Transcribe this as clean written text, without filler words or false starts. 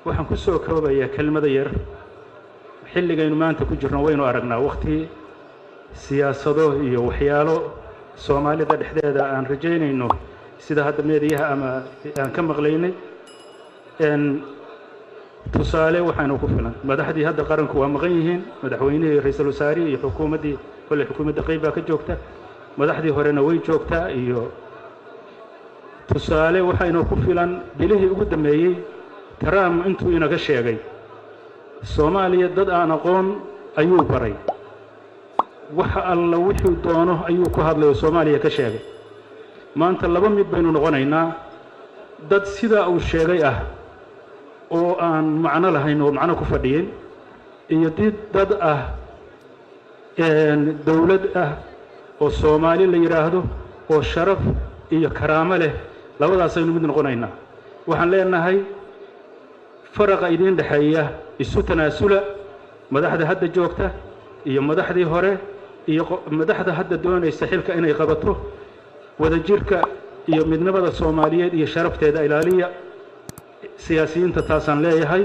Waxaan ku soo koobayaa kelmada yar. Xilligaynu maanta ku jirno waynu aragnaa wakhti siyaasado iyo waxyaalo Soomaalida dhexdeeda aan rajaynayno, sida hadda meediyaha ama aan ka maqlaynay. Tusaale waxaanu ku filan, madaxdii hadda qaranku waa maqan yihiin, madaxweynihii, ra-iisul wasaarihii iyo xukuumaddii. Kolley xukuumadda qayb baa ka joogta, madaxdii horena way joogtaa. Iyo tusaale waxaynu ku filan bilihii ugu dambeeyey Trump intuu inaga sheegay. Soomaaliya dad aan aqoon ayuu baray, waxa alla wuxuu doono ayuu ku hadlay oo Soomaaliya ka sheegay. Maanta laba mid baynu noqonaynaa: dad sidaa uu sheegay ah oo aan macno lahayn oo macno ku fadhiyin, iyo did dad ah dawlad ah oo Soomaali la yidhaahdo oo sharaf iyo karaamo leh. Labadaasaynu mid noqonaynaa. Waxaan leenahay, faraqa idiin dhexeeya isu tanaasula, madaxda hadda joogta iyo madaxdii hore iyo madaxda hadda doonaysa xilka inay qabato. Wadajirka iyo midnimada Soomaaliyeed iyo sharafteeda ilaaliya, siyaasiyiinta taasaan leeyahay.